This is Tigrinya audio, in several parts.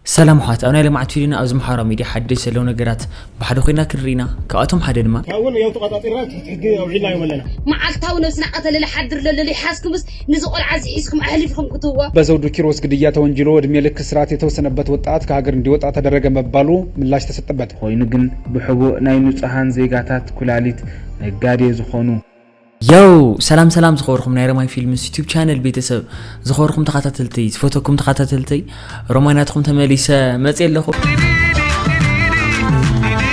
ሰላም ኣሕዋት፣ ኣብ ናይ ሎማዓንቲ ቪድዮና ኣብዚ ማሕበራዊ ሚድያ ሓደሽቲ ዘለዉ ነገራት ብሓደ ኮይና ክንርኢ ኢና። ካብኣቶም ሓደ ድማ ካብኡ እውን ያው ተቆጣጢርና ትሕቲ ሕጊ ኣውዒልናዮም ኣለና። መዓልታዊ ነብስና ቀተለ ዝሓድር ዘሎ ይሓዝኩምስ፣ ንዚ ቆልዓ እዚ ሒዝኩም ኣሕሊፍኩም ክትህብዎ። በዘውዱ ኪሮስ ግድያ ተወንጅሎ ዕድሜ ልክ እስራት የተወሰነበት ወጣት ከሀገር እንዲወጣ ተደረገ መባሉ ምላሽ ተሰጠበት። ኮይኑ ግን ብሕቡእ ናይ ንጹሃን ዜጋታት ኩላሊት ነጋዴ ዝኾኑ ያው ሰላም ሰላም ዝኸበርኩም ናይ ረማይ ፊልምስ ዩቲዩብ ቻነል ቤተሰብ፣ ዝኸበርኩም ተኸታተልተይ፣ ዝፈተኩም ተኸታተልተይ፣ ሮማይ ናትኩም ተመሊሰ መጽየ ኣለኹ።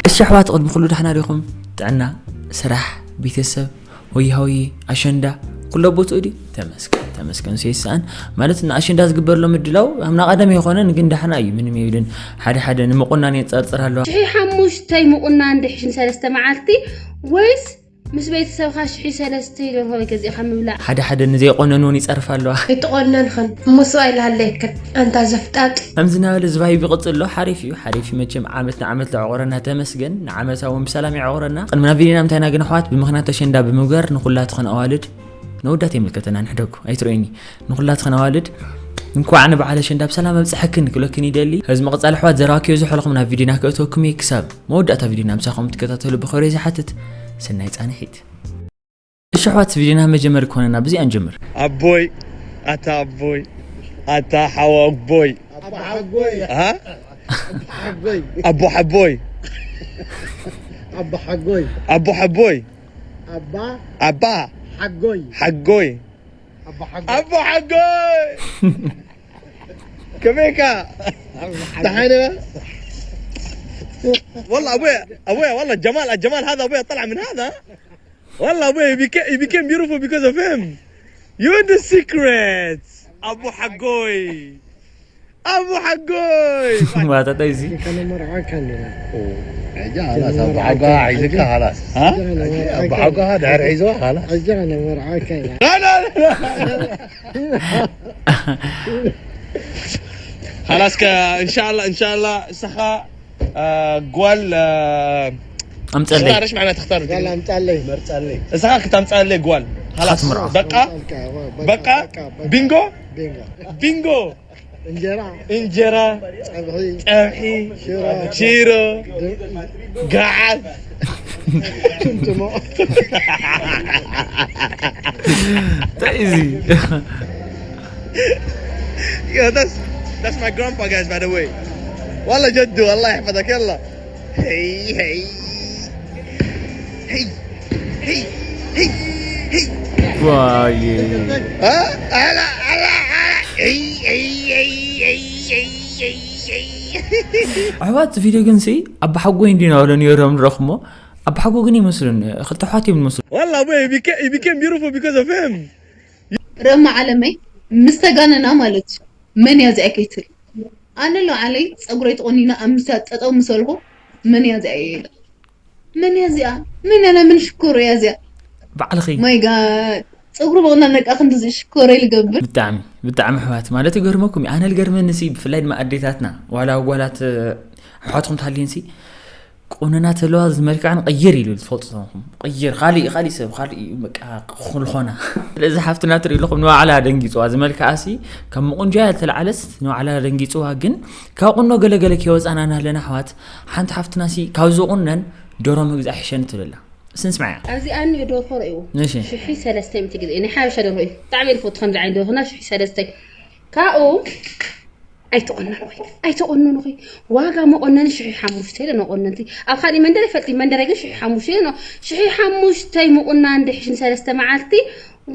እሺ ኣሕዋት፣ ቅድሚ ኩሉ ደሕና ዲኹም? ጥዕና፣ ስራሕ፣ ቤተሰብ፣ ሆይ ሆይ፣ ኣሸንዳ ኩሎ ቦትኡ ድዩ? ተመስገን ተመስገን። ሰይሰኣን ማለት ንኣሸንዳ ዝግበረሎም ምድላው ኣምና ቀደም ኣይኮነን፣ ግን ዳሕና እዩ፣ ምንም የብልን። ሓደ ሓደ ንምቑናን የንጸርጽር ኣለዋ። ሽሒ ሓሙሽተ ምቑናን ድሕሪ ሰለስተ መዓልቲ ወይስ ምስ ቤተሰብኻ ሽሒ ሰለስተ ደርሆ ገዚእኻ ምብላዕ? ሓደ ሓደ ንዘይቆነን እውን ይጸርፍ ኣለዋ። ኣይተቆነንኽን እሞ ሰብኣይ ላሃለየክን ኣንታ ዘፍጣጥ። ከምዚ እናበለ ዝባይ ይቕጽል ኣሎ። ሓሪፍ እዩ፣ ሓሪፍ እዩ። መቸም ዓመት ንዓመት ለዕቑረና ተመስገን። ንዓመታ እውን ብሰላም ይዕቑረና። ቅድሚ ናብ ቪድዮና ምታይና ግን ኣሕዋት፣ ብምኽንያት ኣሸንዳ ብምግባር ንኹላትኽን ኣዋልድ፣ ነወዳት የምልከተና ንሕደጉ ኣይትርእዩኒ። ንኹላትኽን ኣዋልድ እንኳዕ ንበዓል ኣሸንዳ ብሰላም ኣብፀሐክን ክብለክን ይደሊ። ሕዚ ምቕፃል ኣሕዋት ዘረባኪዮ ዝሕልኹም ናብ ቪድዮና ከእተወኩም እየ። ክሳብ መወዳእታ ቪድዮና ምሳኹም ትከታተሉ ብኽብሪ ዝሓትት። ሰናይ ጻንሒት። እሺ ኣሕዋት፣ ቪድዮና መጀመር ኮነና ብዚኣ ንጀምር። ኣቦይ ኣታ ኣቦይ ኣታ ሓወቦይ ኣቦሓጎይ ኣ ኣቦሓጎይ ኣቦ ሓጎይ ኣቦ ሓጎይ ኣቦ ሓጎይ ኣባ ኣባ ሓጎይ ሓጎይ ኣቦ ሓጎይ ኣቦ ሓጎይ ከመይካ ኣቦ ሓጎይ። ደሓን ኢኻ? والله ابويا ابويا والله الجمال الجمال هذا ابويا طلع من هذا. والله ابويا he became, he became beautiful because of him. You the secret. ابو حقوي ابو حقوي. ማታ ጠይሲ كان مرعاك عندنا. حجة خلاص ابو حقوي عايزك خلاص. ها؟ ابو حقوي هذا عايزه خلاص. حجة انا مرعاك. لا لا لا. خلاص ك- ان شاء الله ان شاء الله سخا. آه، قوال آه، ኣምፀለይ። تختار ايش معنى تختار انت؟ قال امتعلي. مرتعلي. سخا كنت امتعلي قوال. خلاص. خاتم رعد. بقى بقى بقى بينجو. بينجو. بينجو. انجرا. انجرا. ابحي. ابحي. شيرو. شيرو. قاعد. انتم. تأذي. Yeah, that's that's my grandpa, guys, by the way. والله جدو، الله يحفظك. يلا. هي هي هي هي هي هي. واي. ها؟ هلا هلا هلا. هي هي هي هي هي هي هي. ኣሕዋት ቪድዮ ግን ሲ ኣባሓጎይ እንዲና ወለ ነይሮም ንረኽሞ ኣባሓጎ ግን ይመስሉን ክልተ ኣሕዋት እዮም ዝመስሉ። والله ابوي he became, he became beautiful because of him. ረማ ዓለመይ ምስ ተጋነና ማለት እዩ። መን እያ እዚኣ ከይትብል? ኣነ ሎ ዓለይ ፀጉረይ ተቆኒነ ኣብ ምስያ ጠጠው ምስ በልኩ መን እያ እዚኣ እየ ኢለ። መን እያ እዚኣ? መን እያ? ናይ መን ሽኮር እያ እዚኣ? ባዕልኺ ማይ ጋድ ፀጉሩ ምቑናን ደቂ ኣኽንዲ እዚ ሽኮረይ ልገብር። ብጣዕሚ ብጣዕሚ ኣሕዋት ማለት ይገርመኩም እዩ። ኣነ ልገርመኒ ሲ ብፍላይ ድማ ኣዴታትና ዋላ ጓላት ኣሕዋትኩም ተሃልየን ሲ ቁንና ተለዋ ዝመልክዐን ቅይር ኢሉ ትፈልጡ ተኾንኩም ቅይር ካሊእ ካሊእ ሰብ ካሊእ እዩ በቃ ክኾና። ስለዚ ሓፍትና ትርኢ ኣለኹም ንባዕላ ደንጊፅዋ ዝመልክዓ ሲ ካብ ምቁንጃ ያልተለዓለስ ንባዕላ ደንጊፅዋ ግን ካብ ቁኖ ገለገለ ከይወፃና ናለና ኣሕዋት ሓንቲ ሓፍትና ሲ ካብ ዝቁነን ዶሮ ምግዛእ ሕሸኒ ትብለላ። እስን ስማያ ኣብዚ ኣንዮ ዶርሆ ረእዎ እሺ። ሽሒ ሰለስተ ሚእቲ ግዜ ናይ ሓበሻ ዶርሆ እዩ ብጣዕሚ እየ ዝፈቱ ከምዚ ዓይነት ዶርሆ ናብ ሽሒ ሰለስተ ካብኡ ኣይተቆነን ወይ ኣይተቆነኑ ኸይ ዋጋ መቆነኒ ሽሒ ሓሙሽተ ኢለ ነቆነንቲ ኣብ ካሊእ መንደር ይፈልጥ መንደረ ግን ሽሒ ሓሙሽተ ኢለ ሽሒ ሓሙሽተ ምቁና እንድሕሽ ንሰለስተ መዓልቲ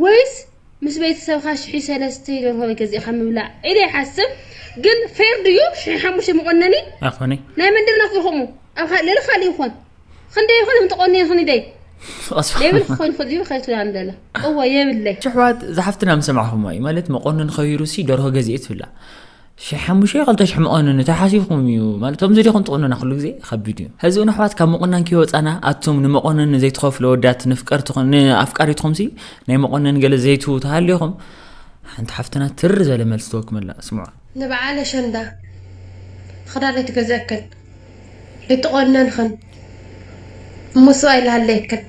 ወይስ ምስ ቤተሰብካ ሽሒ ሰለስተ ኢለ ሆይ ገዚእካ ምብላዕ ኢለ ይሓስብ ግን ፌር ድዩ ሽሒ ሓሙሽተ መቆነኒ ኣኾነ ናይ መንደርና ክርኸሙ ኣብ ካ- ልዕሊ ካሊእ ይኾን ክንደይ ይኾን ምተቆኒ ይኹን ኢደይ ቀስፋ ሌብል ክኾን ይኽእል ድዩ ከይትብላ ንደለ እወ የብለይ ሽሕዋት ዝሓፍትና ምሰማዕኹም እዩ ማለት መቆንን ኸይሩ ሲ ደርሆ ገዚኤ ትብላ ሽሕ ሓሙሽተ ክልተ ሽሕ መቆንን እንታይ ሓሲብኩም እዩ ማለት ቶም ዝዲኹም ጥቕኑና ኩሉ ግዜ ከቢድ እዩ ሕዚ እውን ኣሕዋት ካብ መቆናን ከይወፃና ኣቱም ንመቆንን ዘይትኸፍሉ ወዳት ንፍቀርትኹም ንኣፍቃሪትኹም ሲ ናይ መቆንን ገለ ዘይትው ተሃልዮኹም ሓንቲ ሓፍትና ትር ዝበለ መልሲ ተወክመላ ስምዑ ንበዓል ኣሸንዳ ክዳን ኣይትገዝእክን ኣይትቖነንኽን እሞ ሰብኣይ ልሃለየክን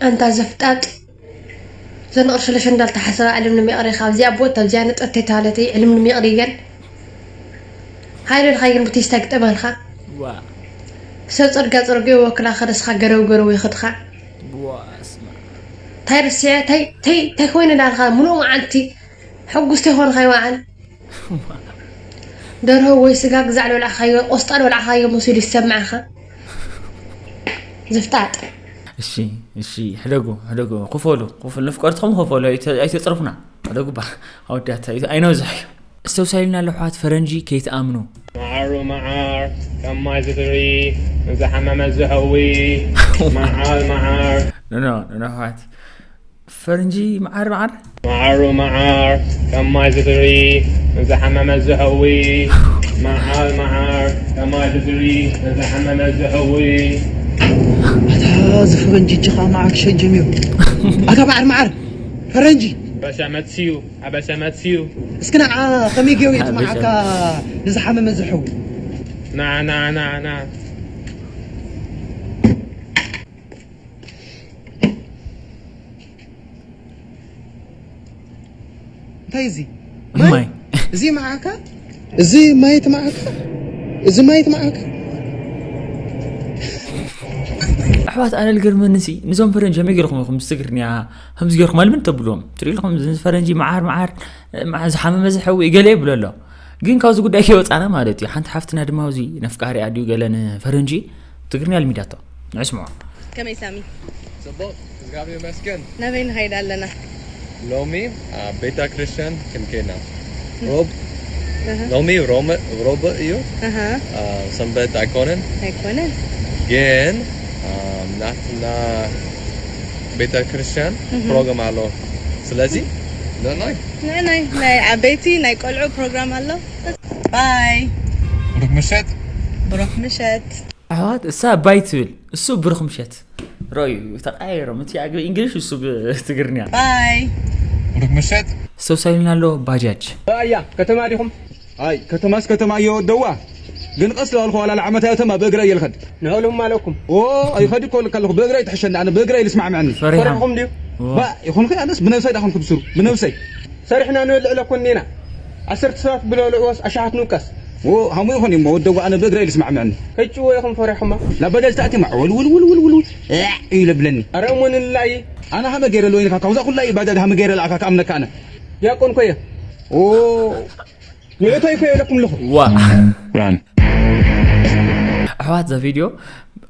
ኣንታ ዘፍጣጥ ዘንቕርሽለ ሸንዳ ልተሓሰባ ዕልም ንሚቕሪ ካብዚኣ ቦት ኣብዚኣ ንጠት ተይተሃለተይ ዕልም ንሚቕሪ ገን ካይዶ ድኻ ግን ብቴስታ ግጠመልካ። ዋ ሰብ ጸርጋ ጸርጎ ይወክላ ከደስኻ ገረው ገረው ይኽድኻ። ዋ ስማ ታይ ርስያ ታይ ታይ ታይ ኮይነ ዳልኻ ምሉእ መዓልቲ ሕጉስቲ ይኾንኻ ይወዓል። ደርሆ ወይ ስጋ ግዛዕ ልበላዕኻዮ ቆስጣ ልበላዕኻዮ መሲሉ ይሰምዐኻ። ዝፍጣጥ እሺ እሺ ሕደጉ ሕደጉ ክፈሉ ክፈሉ ንፍቀርትኹም ክፈሉ ኣይተ- ኣይተፅርፉና። ሕደጉ ባ ኣወዳት ኣይተ- ኣይነብዝሕ እዩ። እስተውሳይልና ኣለሕዋት ፈረንጂ ከይትኣምኑ። መዓሩ መዓር ከም ማይ ዝድሪ ንዝሓመመ ዝሕዊ መዓር መዓር ኖ ኖ ኖ ኣሕዋት ፈረንጂ መዓር መዓር መዓሩ መዓር ከም ማይ ዝድሪ ንዝሓመመ ዝሕዊ መዓር መዓር ከም ማይ ዝድሪ ንዝሓመመ ዝሕዊ ኣታ እዚ ፈረንጂ እጅኻ መዓር ክሸይጥ ጀሚሩ። ኣታ መዓር መዓር ፈረንጂ በሸመት ስዩ ኣበሸመት ስዩ እስኪ ንዓ ከመይ ገይሩ የጥምዓካ ንዝሓመመ ዝሕዊ። ና ና ና ና እንታይ እዚ ማይ እዚ መዓካ እዚ ማይ ትመዓካ እዚ ማይ ትመዓካ ኣሕዋት ኣነ ልገርመንሲ ንዞም ፈረንጂ ከመይ ገይርኩም ኢኹም ምስ ትግርኛ ከምዚ ገይርኩም ኣልምን ተብልዎም ትርኢ ኢኹም እዚ ፈረንጂ መዓር መዓር መዓ- ዝሓመመ ዝሕዊ ገለ ይብሎ ኣሎ። ግን ካብዚ ጉዳይ ከይወፃና ማለት እዩ ሓንቲ ሓፍትና ድማ ኣብዚ ነፍቃሪ ኣድዩ ገለ ንፈረንጂ ትግርኛ ልሚዳቶ ንዕስምዖ። ከመይ ሳሚ? ጽቡቕ እግዚኣብሔር ይመስገን። ናበይ ንኸይድ ኣለና? ሎሚ ኣብ ቤተ ክርስቲያን ክንከይድ ኢና። ሮብ ሎሚ ሮመ- ሮብ እዩ። ኣሃ አ፣ ሰንበት ኣይኮነን ኣይኮነን። ግን አ፣ ናትና ቤተ ክርስቲያን ፕሮግራም ኣሎ። ስለዚ ንዕናይ ንዕናይ ናይ ዓበይቲ ናይ ቆልዑ ፕሮግራም ኣሎ። ባይ ብሩክ ምሸት። ብሩክ ምሸት። ኣሕዋት እሳ ባይ ትብል እሱ ብሩክ ምሸት። ረዩ ተቃየሮም እቲ ኣግቢ እንግሊሽ እሱ ብትግርኛ። ባይ ብሩክ ምሸት። ዝተውሳዩና ኣሎ ባጃጅ ራያ ከተማ ዲኹም? ኣይ ከተማስ ከተማ እየ ወደዋ። ግን ቀስ ላልኩ ዋላ ለዓመት ከተማ ብእግረ እየ ልኸድ። ንዕሉም ኣለኩም። ኦ ኣይኸድ እኮ ልካ ኣለኹ ብእግረ ይትሕሸኒ ኣነ ብእግረ እዩ ልስማዕምዐኒ። ፈሪሖም ፈሪሕኹም ድዩ? ኦ። ባ ይኹንኺ ኣነስ ብነብሰይ ዳኹንኩ ብስሩ ብነብሰይ። ሰሪሕና ንበልዕ ለኮን ኔና። ዓሰርተ ሰባት ብለበልዕዎስ ኣሽሓት ንውቀስ። ኦ ሃሙ ይኾን እሞ ወደዋ ኣነ ብእግረ እዩ ልስማዕምዐኒ። ህጭዎ ኢኹም ፈሪሖማ። ናብ በደል ተኣቲማ ወልውል ውልውል ውልውል እዕ እዩ ለብለኒ። ኣረ እሞ ንላዪ። ኣነ ሃመ ገይረ ለወይንካ ካብዛ ኩላ እዩ ባጃጅ ሃመ ገይረ ለኣካ ከኣምነካ ኣነ። ዲያቆን ኮየ። ኦ ንእቶ ይኮ የለኩም ኣለኹ። ዋ ኣሕዋት እዛ ቪድዮ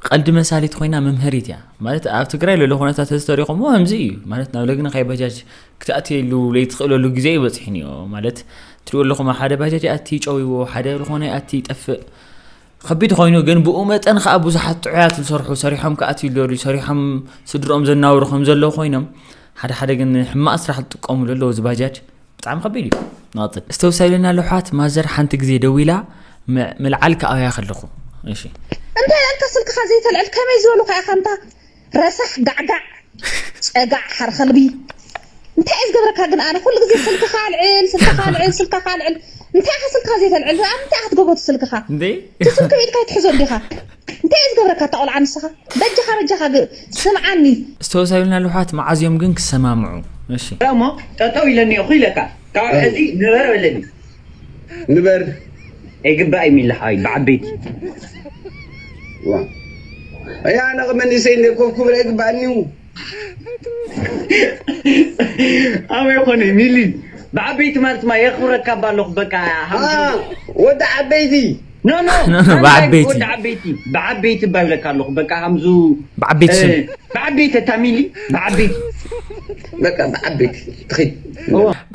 ቀልዲ መሳሊት ኮይና መምሃሪት እያ። ማለት ኣብ ትግራይ ለሎ ኩነታት ተዝተሪኹሞ ከምዚ እዩ። ማለት ናብ ለግኒ ካይ ባጃጅ ክትኣትየሉ ለይትኽእለሉ ግዜ ይበፅሕን እዩ። ማለት ትሪኡ ኣለኹም ሓደ ባጃጅ ይኣቲ ጨዊዎ ሓደ ዝኾነ ይኣቲ ይጠፍእ ከቢድ ኮይኑ ግን ብኡ መጠን ከዓ ብዙሓት ጥዑያት ዝሰርሑ ሰሪሖም ክኣትዩ ይደልዩ ሰሪሖም ስድርኦም ዘናብሩ ከም ዘለዉ ኮይኖም ሓደ ሓደ ግን ሕማቕ ስራሕ ዝጥቀሙሉ ኣለዉ እዚ ባጃጅ ብጣዕሚ ከቢድ እዩ። ንቐፅል። እስተውሳይልና ኣለሕዋት ማዘር ሓንቲ ግዜ ደዊላ ም- ምልዓል ክኣውያ ከለኹ። እሺ። እንታይ ኣልካ ስልክኻ ዘይተልዕል ከመይ ዝበሉኻ ኢኻ እንታ ረሳሕ ጋዕጋዕ ጸጋዕ ሓር ከልቢ እንታይ እዩ ዝገብረካ ግን ኣነ ኩሉ ግዜ ስልክኻ ኣልዕል ስልክኻ ኣልዕል ስልክኻ ኣልዕል እንታይ ኢኻ ስልክኻ ዘይተልዕል ኣብ እንታይ ኢኻ ትገብሮ እቲ ስልክኻ እንዴ እቲ ስልኪ ብኢድካ ይትሕዞ እንዲኻ እንታይ እዩ ዝገብረካ እታ ቆልዓ ንስኻ በጃኻ በጃኻ ግ- ስምዓኒ እስተውሳይልና ኣለሕዋት መዓዝዮም ግን ክሰማምዑ። እሺ። እሞ ጠጠው ኢለኒ እኹ ኢለካ ካብ ሕዚ ንበር በለኒ ንበር ኣይግባእ ሚልሓይ ብዓበይቲ ዋ ኣያ ኣነ መንእሰይ እንደ ኮፍ ክብል ኣይግባእኒ እዩ ኣበይ ኮነ ሚሊ ብዓበይቲ ማለት ማ የኽብረካ ባለኹ በቃ አ፣ ወዲ ዓበይቲ ኖ ኖ ኖ፣ ኖ፣ ብዓበይቲ። ወዲ ዓበይቲ ብዓበይቲ ባይብለካ ኣለኹ በቃ ከምዙ ብዓበይቲ ስም። ብዓበይቲ እታ ሚሊ ብዓበይቲ በቃ ብዓበይቲ ትኺድ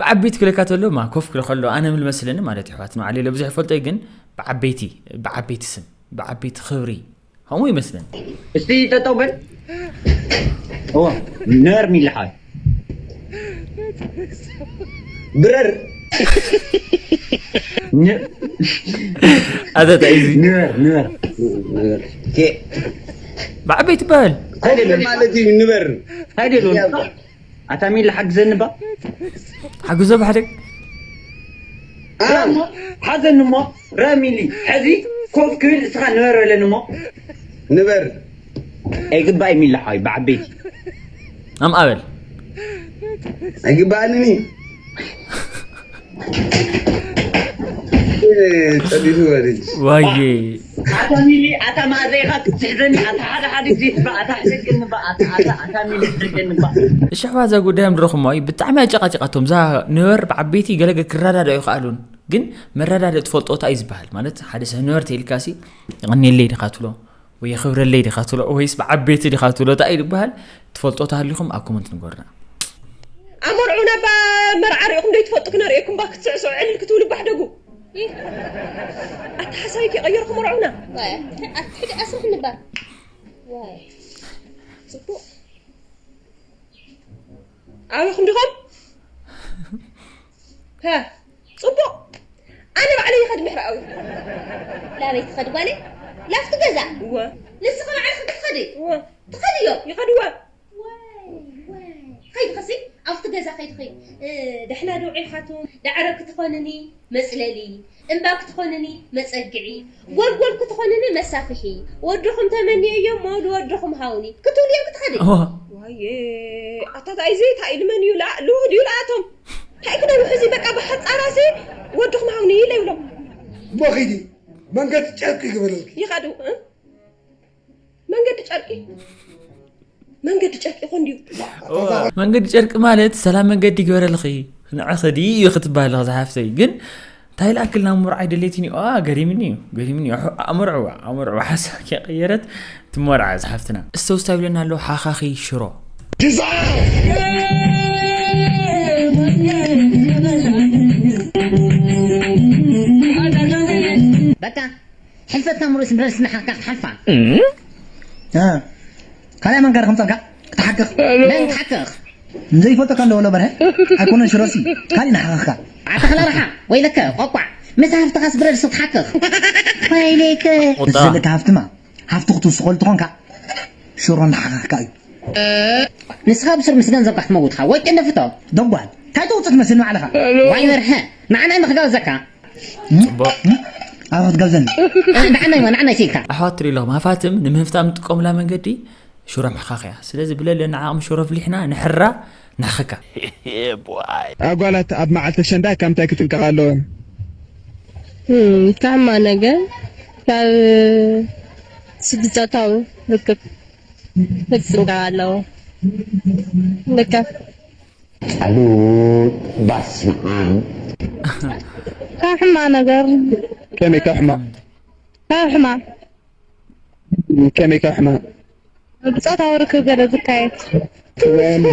ብዓበይቲ ክለካ ተሎ ማ ኮፍ ክለ ከሎ ኣነ ምል መስለኒ ማለት ይሕዋት ንባዕለይ ለብዙሕ ይፈልጦ ግን ብዓበይቲ ብዓበይቲ ስም ብዓበይቲ ክብሪ ከምኡ ይመስለኒ። እስቲ ጠጠው በል እዋ ነር ሚልሓይ ብረር ን- ኣተታ እዚ ንበር ንበር ቴ ብዓበይቲ በል ኮፍ ማለት እዩ ንበር እንታይ ደሎ ኣታ ሚሊ ሓግዘኒ ባ ሓግዞ ብሓደ እሞ ሓዘኒ እሞ ረሚሊ ሕዚ ኮፍ ክብል እስኻ ንበር በለኒ እሞ ንበር ኣይግባእ ሚሊ ሓይ ብዓበይቲ ኣምኣበል ኣይግባኣንን እዩ ጸኒቱ በልጅ። ዋየ ኣታ ሚሊ ኣታ ማእዘይኻ ክትስሕዘኒ ኣታ ሓደ ሓደ ግዜ ትባ ኣታ ሕደገኒ ባ ኣታ ኣታ ኣታ ሚሊ ሕደገኒ ባ እሺ ኣሕዋት፣ እዛ ጉዳዮም ድረኹሞ እዩ ብጣዕሚ ኣጨቃጨቃቶም። እዛ ነበርት ብዓበይቲ ገለገ ክረዳድኡ ይኽኣሉን፣ ግን መረዳድእ ትፈልጦታ እዩ ዝበሃል። ማለት ሓደ ሰብ ነበርት ኢልካሲ የቐንየለይ ዲኻ ትብሎ ወይ የኽብረለይ ዲኻ ትብሎ ወይስ ብዓበይቲ ዲኻ ትብሎ እንታይ እዩ ዝበሃል? ትፈልጦታ ሃሊኹም ኣብ ኮመንት ንገሩና። ኣመርዑና ባ መርዓ ሪእኹም ዶ ይትፈልጡ? ክነርእየኩም ባ ክትስዕስዑ ዕልል ክትብሉ ባሕደጉ። ኣተሓሳቢ ከይቀየርኩም መርዑና። ኣትሕድ ኣስርሕ ንባር ዋይ ጽቡቅ ኣበኹም ዲኹም? ሃ ጽቡቅ። ኣነ ባዕለይ ይኸድ ምሕራዊ። ላበይ ትኸዲ ጓለይ? ላፍቲ ገዛ። እወ ንስኺ ባዕልኺ ክትኸዲ እወ ትኸድዮ። ይኸድወ። ከይድኸሲ ኣብቲ ገዛ ከይድኺ ደሕና ዶ ውዒልካቱ? ዳዕሮ ክትኾንኒ መፅለሊ፣ እምባ ክትኾንኒ መፀግዒ፣ ጎልጎል ክትኾንኒ መሳፍሒ፣ ወድኹም ተመንየዮ እሞ ንወድኹም ሃውኒ ክትብልዮም ክትኸዲ። ዋየ ኣታ ታይ እዚ ታይ ኢሉ መን እዩ ላ ልውህድ እዩ ላኣቶም ታይ ክነውሕ እዚ በቃ ብሓፃራሲ ወድኹም ሃውኒ ኢለ ይብሎም በኺዲ መንገዲ ጨርቂ ይግበረልኪ ይኸዱ እ? መንገዲ ጨርቂ መንገዲ ጨርቂ ይኾን ድዩ? መንገዲ ጨርቂ ማለት ሰላም መንገዲ ይግበረልኺ ንዕኽዲ እዩ ክትባል ኣለኻ ዝሓፍተይ። ግን እንታይ ልኣክል ናብ መርዓ ኣይደለይትን እዩ? ኣ፣ ገሪምኒ እዩ፣ ገሪምኒ እዩ። ኣእምርዕዋ፣ ኣእምርዕዋ ሓሳብ ከይቀየረት ትመርዓ ዝሓፍትና። እስተውስታ ይብለና ኣሎ ሓኻኺ ሽሮ። በቃ ሕልፈትካ ምሩስ ብረስና ሓካ ክትሓልፋ ካልኣይ መንገዲ ከምፀልካ ክትሓክኽ መን ክትሓክኽ ዘይፈልጠካ እንደ ወሎ በርሀ ኣይኮነን ሽሮሲ ካሊእ ንሓኽኽካ ኣተኽለ ረሓ ወይለከ ቆቋዕ ምስ ሃፍትኻስ ብረድስቲ ክትሓክኽ ወይለከ ቁጣ። ዘለካ ሃፍትማ ሃፍቲ ክትውስኸሉ ትኾንካ ሽሮ እንዳሓኽኽካ እዩ ንስኻ ብስር ምስ ገንዘብካ ክትመውትኻ ወይ ጭንፍቶ ደጓል እንታይ ተውፅእ ትመስል ንባዕልኻ ዋይ በርሀ ንዓና ንኽጋብዘካ ጽቡቕ። ኣብ ክትጋብዘኒ ንዓናይ ንዓናይ ሲልካ ኣሕዋት ትርኢ ኣለኹም ሃፋትም ንምህፍታም ንጥቀሙላ መንገዲ ሽሮ ምሕኻኽ እያ። ስለዚ ብለለና ዓቕሚ ሽሮ ኣፍሊሕና ንሕራ ንሕኽካ። ኣጓላት ኣብ መዓልቲ ኣሸንዳ ካብ እንታይ ክጥንቀቓ ኣለወን? ካብ ሕማቕ ነገር ካብ ስድጾታዊ ርክብ ክጥንቀቓ ኣለዎ። ልክዕ። ጸሎት በስመ ኣብ ካብ ሕማቕ ነገር ከመይ ካብ ሕማቕ ካብ ሕማቕ ከመይ ካብ ሕማቕ ብጾታዊ ርክብ ገለ ዝካየድ ትበል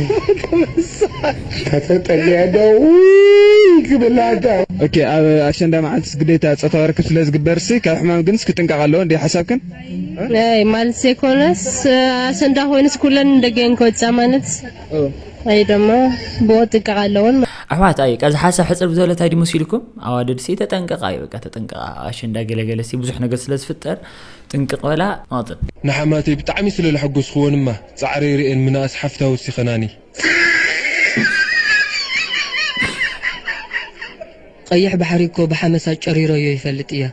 ከተጠልያ ዶ ውይ ክብላ ዶ ኦኬ ኣብ ኣሸንዳ መዓልትስ ግዴታ ጾታዊ ርክብ ስለ ዝግበርሲ ካብ ሕማም ግንስ ክጥንቀቕ ኣለዎ እንዲ ሓሳብክን ናይ ማለት ዘይኮነስ ኣሸንዳ ኮይኑስ ኩለን እንደገን ክወፃ ማለት ወይ ድማ ብኡ ጥንቀቕ ኣለዎን ኣሕዋት ኣይ ቃዚ ሓሳብ ሕፅር ብዘበለ እንታይ ድዩ መሲልኩም ኣዋደድሲ ተጠንቀቓ እዩ በቃ ተጠንቀቓ ኣሸንዳ ገለገለሲ ብዙሕ ነገር ስለ ዝፍጠር ጥንቅቕ በላ ማጥን ንሓማተይ ብጣዕሚ ስለ ለሐጎስኽወንማ ጻዕረይ ርእየን ምንኣስ ሓፍታ ወሲኸናኒ። ቀይሕ ባሕሪ እኮ ብሓመሳ ጨሪረዮ ይፈልጥ እየ።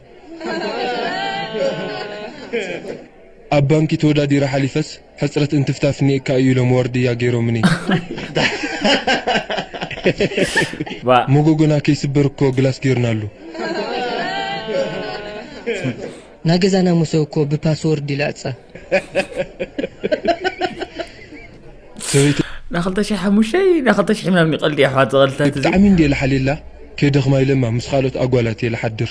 ኣብ ባንኪ ተወዳዲረ ሓሊፈስ ሕጽረት እንትፍታፍ እኒኤካ እዩ ኢሎም ዋርድያ ገይሮምኒ። ዋ መጎጎና ከይስበር እኮ ግላስ ገይርናሉ። ናይ ገዛና መሶብ እኮ ብፓስወርድ ይላጻ። ሰበይቲ ና ክልተ ሽሕ ሓሙሽተ ና ክልተ ሽሕ ምናምን ይቐልድ እያ ኣሕዋት ዝቐልድታት እዚ ብጣዕሚ እንድየ ልሓልየላ ከይደኽማ ኢለማ ምስ ካልኦት ኣጓላት እየ ልሓድር።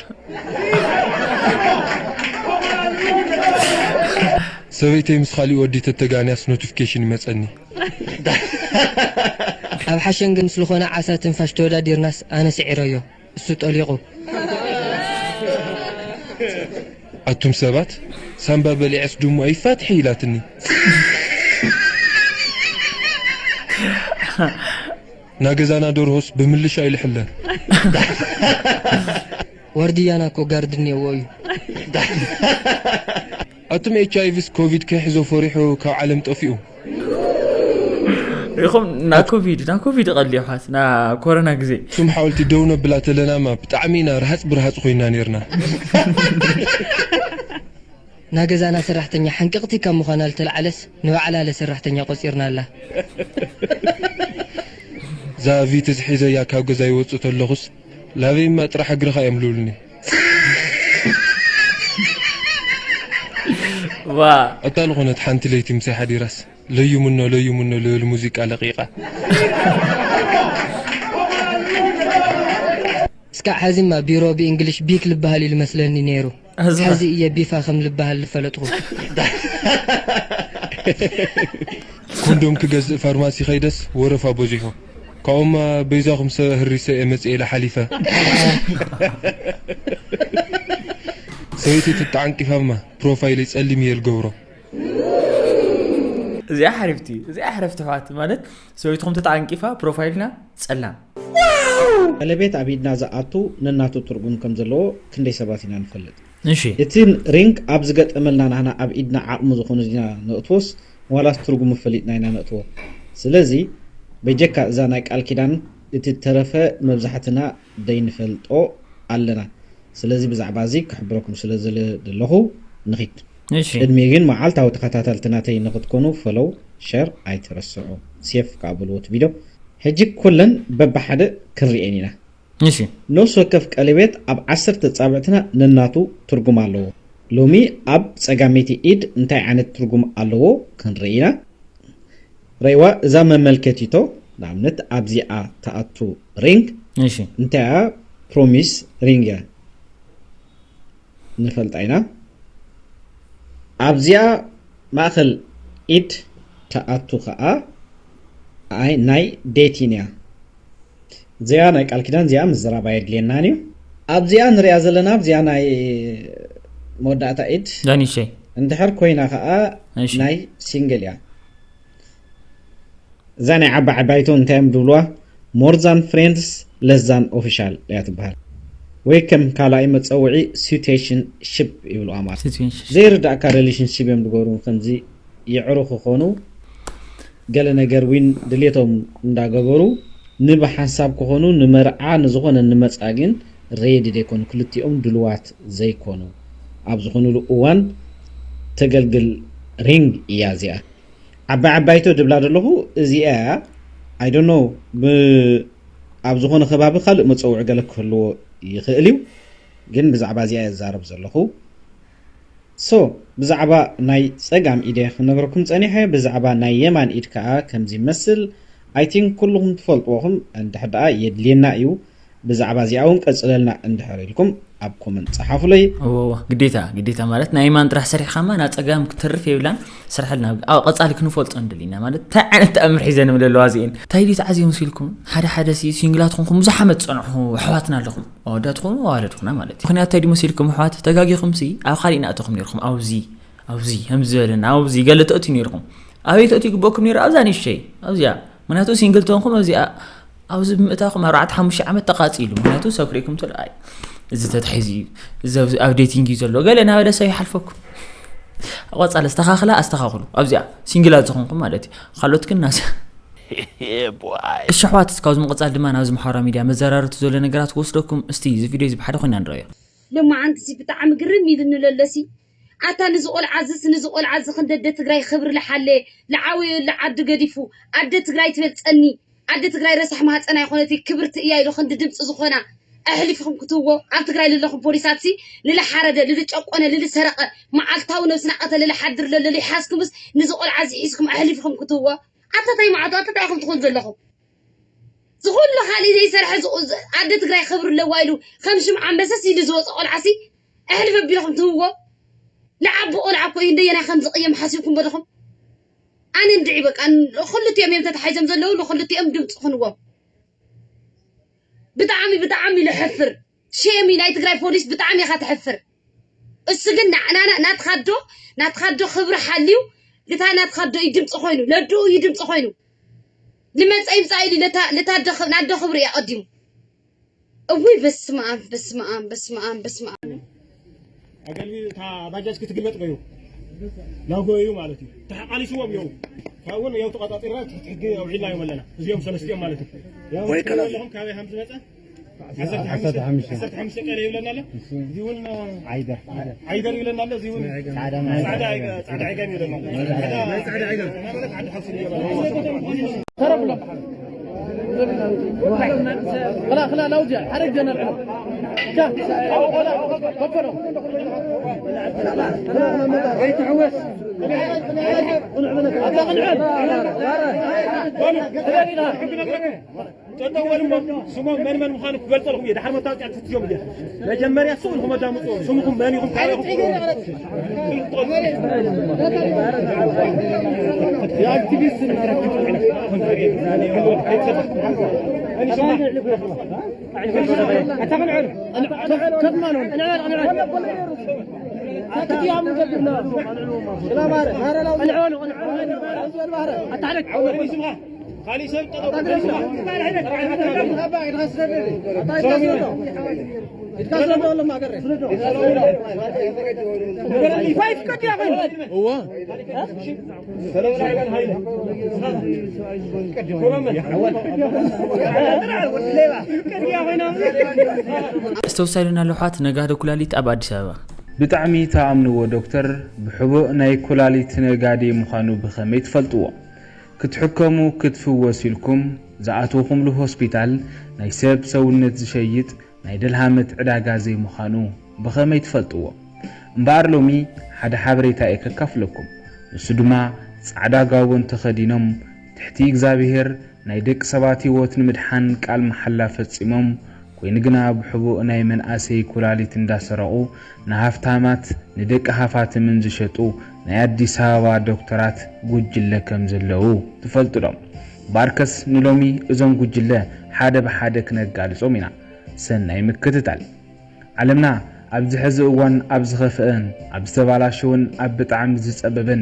ሰበይተይ ምስ ካሊእ ወዲ ተተጋንያስ ኖቲፊኬሽን ይመፀኒ። ኣብ ሓሸንገ ምስ ልኾነ ዓሳ ትንፋሽ ተወዳዲርናስ ኣነ ስዒረዮ እሱ ጠሊቑ። ኣቱም ሰባት ሳምባ በሊዐስ ድሙ ኣይፋትሒ ኢላትኒ። ናገዛና ደርሆስ ብምልሻ ኢልሕለን። ዋርድያና እኮ ጋርድ እኒኦዎ እዩ። ኣቱም ኤች ኣይቪስ ኮቪድ ከይሕዞ ፈሪሑ ካብ ዓለም ጠፊኡ። ሪኹም ና ኮቪድ ና ኮቪድ ይቐሊ ኣሕዋት ና ኮሮና ግዜ ሱም ሓወልቲ ደው ነብላ ተለናማ ብጣዕሚ ኢና ርሃፅ ብርሃፅ ኮይና ነርና። ናገዛና ሰራሕተኛ ሓንቅቕቲ ካብ ምዃና ልተለዓለስ ንባዕላ ለሰራሕተኛ ቆፂርናላ። ዛቪትስ ሒዘያ ካብ ገዛ ይወፅእ ተለኹስ ላበይማ ጥራሕ እግርኻ እዮም ልብሉኒ። እታ ዝኾነት ሓንቲ ለይቲ ምሳይ ሓዲራስ ለዩምኖ ለዩምኖ ልብል ሙዚቃ ለቂቓ። እስካዕ ሐዚማ ቢሮ ብእንግሊሽ ቢክ ልበሃል እዩ ልመስለኒ ነይሩ። ሐዚ እየ ቢፋ ከም ልበሃል ልፈለጥኹ። ኮንዶም ክገዝእ ፋርማሲ ከይደስ ወረፋ በዚሑ። ካብኡማ በይዛኹም ሰብ ህሪሰ እየ መፅእ ኢለ ሓሊፈ። ሰበይቲ ትተዓንቂፋማ ፕሮፋይለይ ፀሊም እየ ልገብሮ። እዚኣ ሓሪፍቲ እዚኣ ሕረፍቲ ኣሕዋት ማለት ሰበይትኹም ተተዓንቂፋ ፕሮፋይልና ፀላም። ቀለቤት ኣብ ኢድና ዝኣቱ ነናቱ ትርጉም ከም ዘለዎ ክንደይ ሰባት ኢና ንፈልጥ? እሺ እቲ ሪንግ ኣብ ዝገጠመልና ናህና ኣብ ኢድና ዓቕሚ ዝኾነ ኢና ነእትዎስ ዋላስ ትርጉሙ ፈሊጥና ኢና ነእትዎ? ስለዚ በጀካ እዛ ናይ ቃል ኪዳን እቲ ተረፈ መብዛሕትና ደይንፈልጦ ኣለና። ስለዚ ብዛዕባ እዚ ክሕብረኩም ስለ ዝደለኹ ንኺድ። እሺ ቅድሚ ግን መዓልታዊ ተኸታተልቲ ናተይ ንኽትኮኑ ፈለው ሸር ኣይትረስዑ። ሴፍ ከኣ በልዎ እቲ ቪድዮ። ሕጂ ኩለን በብሓደ ክንሪኤን ኢና። እሺ ነፍሲ ወከፍ ቀለቤት ኣብ ዓሰርተ ጻብዕትና ነናቱ ትርጉም ኣለዎ። ሎሚ ኣብ ጸጋመይቲ ኢድ እንታይ ዓይነት ትርጉም ኣለዎ ክንርኢ ኢና። ረእይዋ እዛ መመልከቲቶ ንኣብነት ኣብዚኣ ትኣቱ ሪንግ እሺ እንታይ እያ? ፕሮሚስ ሪንግ እያ ንፈልጣ ኢና። ኣብዚኣ ማእኸል ኢድ ትኣቱ ከዓ ኣይ ናይ ዴቲን እያ። እዚኣ ናይ ቃል ኪዳን እዚኣ ምዝራብ ኣየድልየናን እዩ። ኣብዚኣ ንሪኣ ዘለና ኣብዚኣ ናይ መወዳእታ ኢድ ዳኒሸይ እንድሕር ኮይና ከዓ እሺ ናይ ሲንግል እያ። እዛ ናይ ዓባ ዓባይቶ እንታይ እዮም ዝብልዋ? More than friends, less than official እያ ትበሃል። ወይ ከም ካልኣይ መፀውዒ ሲቱዌሽን ሽፕ ይብልዋ ማለት ሲቹዌሽን ዘይርዳእካ ሪሌሽንሽፕ እዮም ዝገብሩ። ከምዚ ይዕሩ ክኾኑ ገለ ነገር ዊን ድሌቶም እንዳገበሩ ንብሓንሳብ ክኾኑ ንመርዓ ንዝኾነ ንመፃ ግን ሬዲ ዘይኮኑ ክልቲኦም ድልዋት ዘይኮኑ ኣብ ዝኾኑሉ እዋን ተገልግል ሪንግ እያ እዚኣ። ዓባይ ዓባይቶ ድብላ ዘለኹ እዚኣ እያ። I don't know ብ ኣብ ዝኾነ ከባቢ ካልእ መፀውዒ ገለ ክህልዎ ይኽእል እዩ፣ ግን ብዛዕባ እዚኣ እየ ዝዛረብ ዘለኹ። So ብዛዕባ ናይ ፀጋም ኢደ ክነግረኩም ፀኒሐ፣ ብዛዕባ ናይ የማን ኢድ ከዓ ከምዚ ይመስል። I think ኩልኹም ትፈልጥዎ ኢኹም፣ እንድሕር ደኣ የድልየና እዩ። ብዛዕባ እዚኣ እውን ቀፅለልና እንድሕር ኢልኩም ኣብ ኮመንት ፀሓፉለይ። እወ ግዴታ ግዴታ ማለት ናይ የማን ጥራሕ ሰሪሕኻማ ናብ ፀጋም ክትተርፍ የብላን። ስርሐልና ኣብ ቀፃሊ ክንፈልጦ ንደሊ ኢና ማለት እንታይ ዓይነት ተኣምር ሒዘን ዘለዋ እዚአን እንታይ ድዩ ተዓዝዮም ሲልኩም ሓደ ሓደ ሲ ሲንግላት ኹንኩም ብዙሕ ዓመት ፀንሑ ኣሕዋትና ኣለኹም ኣወዳት ኹኑ ኣዋለድ ኹና ማለት እዩ ምክንያቱ እንታይ ድዩ መሲልኩም ኣሕዋት ተጋጊኹም ሲ ኣብ ካሊእ ናእተኹም ነርኩም ኣብዚ ኣብዚ ከምዚ ዝበለና ኣብዚ ገለ ተእትዩ ነርኩም ኣበይ ተእትዩ ይግበኩም ነሩ ኣብዛ ንእሽተይ ኣብዚኣ ምክንያቱ ሲንግል ተንኩም ኣብዚኣ ኣብዚ ብምእታኹም ኣርባዕተ ሓሙሽተ ዓመት ተቃፂሉ ምክንያቱ ሰብ ክርእኩም ትል ኣይ እዚ ተታሒዙ እዩ እዚ ኣብዚ ኣብ ዴቲንግ እዩ ዘሎ ገለ እናበለ ሰብ ይሓልፈኩም ቆፃል ኣስተኻኽላ ኣስተኻኽሉ ኣብዚኣ ሲንግላት ዝኾንኩም ማለት እዩ ካልኦት ግን ናስ እሺ ኣሕዋት ካብዚ ምቕፃል ድማ ናብዚ ማሕበራዊ ሚድያ መዘራረብቲ ዘሎ ነገራት ክወስደኩም እስቲ እዚ ቪድዮ እዚ ብሓደ ኮይና ንረኣዮ ሎማዓንቲ ሲ ብጣዕሚ ግርም ኢሉኒ ለለሲ ኣታ ንዚ ቆልዓ ዝስ ንዚ ቆልዓ እዚ ክንደደ ትግራይ ክብሪ ልሓለ ልዓወየሉ ዓዱ ገዲፉ ኣደ ትግራይ ትበልፀኒ ኣደ ትግራይ ረሳሕ ማህፀን ኣይኮነትይ ክብርቲ እያ ኢሉ ክንዲ ድምፂ ዝኾና ኣሕሊፍኹም ክትህዎ ኣብ ትግራይ ልለኹም ፖሊሳትሲ ልልሓረደ ልልጨቆነ ልልሰረቐ መዓልታዊ ነብሲ ናቐተለ ልሓድር ለለ ልይሓዝኩምስ ንዚ ቆልዓ እዚ ሒዝኩም ኣሕሊፍኹም ክትህዎ ኣታ ታይ መዓቱ ኣታ ታይ ኢኹም ትኾኑ ዘለኹም ዝኹሉ ካልእ ዘይሰርሐ ኣደ ትግራይ ክብሪ ኣለዋ ኢሉ ከም ሽምዓ መሰስ ኢሉ ዝወፀ ቆልዓሲ ኣሕልፍ ኣቢልኹም ትህዎ ንዓቢ ቆልዓ እኮ እዩ እንደየናይ ከም ዝቕየም ሓሲብኩም በለኹም ኣነ እንድዒ በቃ ክልቲኦም እዮም ተታሓይዞም ዘለዉ ንክልቲኦም ድምፂ ክንዎም ብጣዕሚ ብጣዕሚ ልሕፍር ሼም እዩ ናይ ትግራይ ፖሊስ ብጣዕሚ ኢኻ ትሕፍር እሱ ግን ናዕናና ናትኻዶ ናትኻዶ ክብሪ ሓልዩ ግታ ናትኻዶ እዩ ድምፂ ኮይኑ ለድኡ እዩ ድምፂ ኮይኑ ልመፀ ይምፃእ ኢሉ ልታዶ ናዶ ክብሪ እዩ ኣቐዲሙ እውይ በስመኣብ በስመኣብ በስመኣብ በስመኣብ ኣገልቢ እታ ባጃጅ ክትግልበጥ በዩ ናጎ እዩ ማለት እዩ ተሓቃሊስዎም የው ካብኡን የው ተቋጣጢርና ትሕቲ ሕጊ ኣውዒልናዮም ኣለና እዚኦም ሰለስቲኦም ማለት እዩ ያው ወይ ከላ- ኣለኹም ካበይ ከም ዝመፀ ዓሰርተ ሓሙሽተ ዓሰርተ ሓሙሽተ ቀለ ይብለና ኣሎ እዚ እውን ዓይደር ዓይደር ይብለና ኣሎ እዚ እውን ፃዕዳ ፃዕዳ ዓይገ- ፃዕዳ ዓይገን ይብለና ኣሎ ፃዕዳ ዓይገን ጠጠው በሉ እሞ፣ ስሞም መን መን ምዃኑ ክገልጸልኩም እየ። ድሓር መታወቂያ ክትዮም እየ። መጀመርያ ስቕ ኢልኩም ኣዳምፁ። ስምኹም መን ኢኹም? ካበይ ኢኹም? የኣክቲቪስት እናረክብ ካሊእ ሰብ ጠጠው በሉ። እዋ። ዝተወሳይሉና ልውሓት ነጋዶ ኩላሊት ኣብ ኣዲስ ኣበባ። ብጣዕሚ ትኣምንዎ ዶክተር ብሕቡእ ናይ ኩላሊት ነጋዴ ምዃኑ ብኸመይ ትፈልጥዎ? ክትሕከሙ ክትፍወሱ ኢልኩም ዝኣተውኹምሉ ሆስፒታል ናይ ሰብ ሰውነት ዝሸይጥ ናይ ደልሃመት ዕዳጋ ዘይምዃኑ ብኸመይ ትፈልጥዎ? እምበኣር ሎሚ ሓደ ሓበሬታ እየ ከካፍለኩም። ንሱ ድማ ጻዕዳ ጋቦን ተኸዲኖም ትሕቲ እግዚኣብሔር ናይ ደቂ ሰባት ህይወት ንምድሓን ቃል መሓላ ፈጺሞም ኮይኑ ግና ብሕቡእ ናይ መናእሰይ ኩላሊት እንዳሰረቑ ንሃፍታማት ንደቂ ሃፋትምን ዝሸጡ ናይ ኣዲስ ኣበባ ዶክተራት ጉጅለ ከም ዘለዉ ትፈልጡ ዶ? እምበኣርከስ ንሎሚ እዞም ጉጅለ ሓደ ብሓደ ክነጋልጾም ኢና። ሰናይ ምክትታል። ዓለምና ኣብዚ ሕዚ እዋን ኣብ ዝኸፍአን ኣብ ዝተባላሸወን ኣብ ብጣዕሚ ዝጸበበን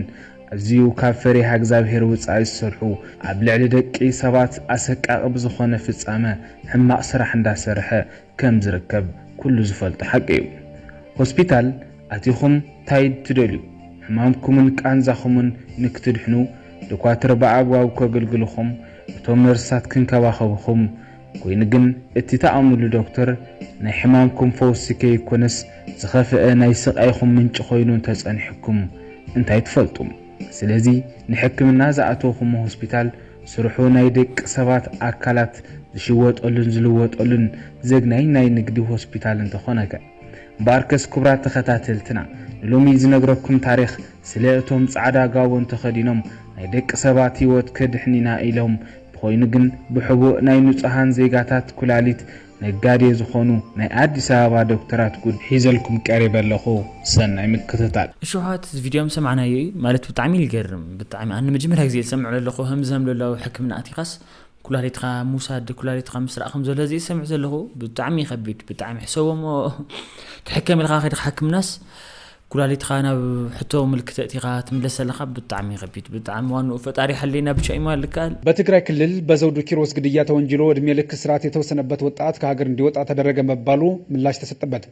ኣዝዩ ካብ ፈሪሃ እግዚኣብሔር ውጻኢ ዝሰርሑ ኣብ ልዕሊ ደቂ ሰባት ኣሰቃቒ ብዝኾነ ፍጻመ ሕማቕ ስራሕ እንዳሰርሐ ከም ዝርከብ ኩሉ ዝፈልጦ ሓቂ እዩ። ሆስፒታል ኣቲኹም ታይ ትደልዩ? ሕማምኩምን ቃንዛኹምን ንክትድሕኑ ድኳትር ብኣግባቡ ከገልግልኹም እቶም ነርሳት ክንከባኸብኹም ኮይኑ ግን እቲ ትኣምንሉ ዶክተር ናይ ሕማምኩም ፈውሲ ከይኮነስ ዝኸፍአ ናይ ስቓይኹም ምንጪ ኮይኑ እንተጸኒሕኩም እንታይ ትፈልጡ? ስለዚ ንሕክምና ዝኣተውኹሞ ሆስፒታል ስርሑ ናይ ደቂ ሰባት ኣካላት ዝሽወጠሉን ዝልወጠሉን ዘግናይ ናይ ንግዲ ሆስፒታል እንተኾነከ? እምበኣርከስ ክቡራት ተኸታተልትና ንሎሚ ዝነግረኩም ታሪኽ ስለ እቶም ጻዕዳ ጋቦን ተኸዲኖም ናይ ደቂ ሰባት ህይወት ከድሕን ኢና ኢሎም ብኾይኑ ግን ብሕቡእ ናይ ንጹሃን ዜጋታት ኩላሊት ነጋዴ ዝኾኑ ናይ ኣዲስ ኣበባ ዶክተራት ጉድ ሒዘልኩም ቀሪበ ኣለኹ። ሰናይ ምክትታል። እሽውሓት እዚ ቪድዮ ምስ ሰማዕናዮ እዩ ማለት ብጣዕሚ እዩ ዝገርም። ብጣዕሚ ኣነ መጀመርያ ግዜ ዝሰምዕ ዘለኹ ከምዚ ከም ዘሎ ሕክምና ኣቲኻስ ኩላሊትካ ምውሳድ ኩላሊትካ ምስራቕ ከም ዘሎ እዚ ዝሰምዕ ዘለኹ ብጣዕሚ እዩ ከቢድ። ብጣዕሚ ሕሰቦሞ ትሕከም ኢልካ ከይድካ ሕክምናስ ኩላሊትኻ ናብ ሕቶ ምልክት ኣእቲኻ ትምለስ ዘለኻ ብጣዕሚ ከቢድ ብጣዕሚ ዋንኡ ፈጣሪ ሓልየና ብቻ እዩ ማለት ልከኣል። በትግራይ ክልል በዘውዱ ኪሮስ ግድያ ተወንጅሎ እድሜ ልክ እስራት የተወሰነበት ወጣት ከሀገር እንዲወጣ ተደረገ መባሉ ምላሽ ተሰጠበት።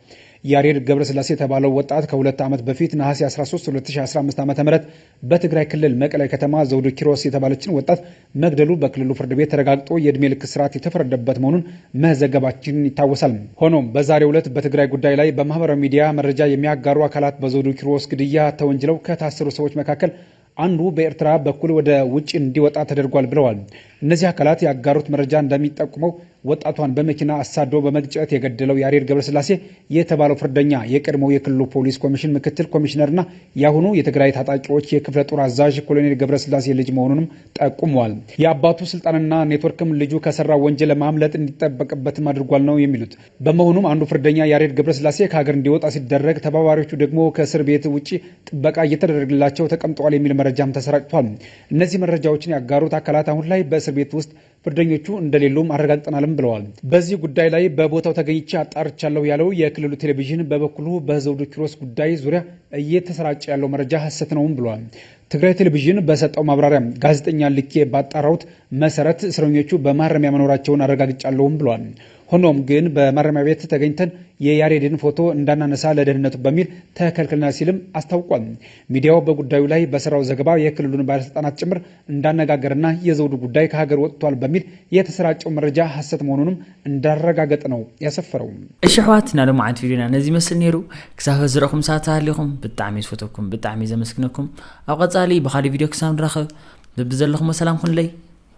ያሬድ ገብረስላሴ የተባለው ወጣት ከሁለት ዓመት በፊት ነሐሴ አስራ ሦስት ሁለት ሺህ አስራ አምስት ዓመተ ምህረት በትግራይ ክልል መቀለ ከተማ ዘውዱ ኪሮስ የተባለችን ወጣት መግደሉ በክልሉ ፍርድ ቤት ተረጋግጦ የእድሜ ልክ እስራት የተፈረደበት መሆኑን መዘገባችን ይታወሳል። ሆኖም በዛሬው ዕለት በትግራይ ጉዳይ ላይ በማህበራዊ ሚዲያ መረጃ የሚያጋሩ አካላት በዘውዱ ኪሮስ ግድያ ተወንጅለው ከታሰሩ ሰዎች መካከል አንዱ በኤርትራ በኩል ወደ ውጭ እንዲወጣ ተደርጓል ብለዋል። እነዚህ አካላት ያጋሩት መረጃ እንደሚጠቁመው ወጣቷን በመኪና አሳዶ በመግጨት የገደለው ያሬድ ገብረስላሴ የተባለው ፍርደኛ የቀድሞው የክልሉ ፖሊስ ኮሚሽን ምክትል ኮሚሽነርና የአሁኑ የትግራይ ታጣቂዎች የክፍለ ጦር አዛዥ ኮሎኔል ገብረስላሴ ልጅ መሆኑንም ጠቁመዋል። የአባቱ ስልጣንና ኔትወርክም ልጁ ከሰራ ወንጀል ለማምለጥ እንዲጠበቅበትም አድርጓል ነው የሚሉት። በመሆኑም አንዱ ፍርደኛ ያሬድ ገብረስላሴ ከሀገር እንዲወጣ ሲደረግ፣ ተባባሪዎቹ ደግሞ ከእስር ቤት ውጭ ጥበቃ እየተደረገላቸው ተቀምጠዋል የሚል መረጃም ተሰራጭቷል። እነዚህ መረጃዎችን ያጋሩት አካላት አሁን ላይ በእስር ቤት ውስጥ ፍርደኞቹ እንደሌሉም አረጋግጠናልም ብለዋል። በዚህ ጉዳይ ላይ በቦታው ተገኝቼ አጣርቻለሁ ያለው የክልሉ ቴሌቪዥን በበኩሉ በዘውዱ ኪሮስ ጉዳይ ዙሪያ እየተሰራጨ ያለው መረጃ ሐሰት ነውም ብለዋል። ትግራይ ቴሌቪዥን በሰጠው ማብራሪያ ጋዜጠኛ ልኬ ባጣራሁት መሰረት እስረኞቹ በማረሚያ መኖራቸውን አረጋግጫለሁም ብለዋል። ሆኖም ግን በማረሚያ ቤት ተገኝተን የያሬድን ፎቶ እንዳናነሳ ለደህንነቱ በሚል ተከልክለናል ሲልም አስታውቋል። ሚዲያው በጉዳዩ ላይ በሰራው ዘገባ የክልሉን ባለስልጣናት ጭምር እንዳነጋገረና የዘውዱ ጉዳይ ከሀገር ወጥቷል በሚል የተሰራጨው መረጃ ሐሰት መሆኑንም እንዳረጋገጠ ነው ያሰፈረው። እሺ ኣሕዋት፣ ናይ ሎማዓንቲ ቪድዮና ነዚ ይመስል ነይሩ። ክሳብ ዝረኹም ሰዓት ተሃሊኹም ብጣዕሚ ዝፈተኩም ብጣዕሚ ዘመስግነኩም። ኣብ ቀጻሊ ብኻሊእ ቪድዮ ክሳብ ንራኸብ በብዘለኹሞ ሰላም ኩኑለይ።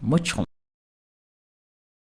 ሞችኹም።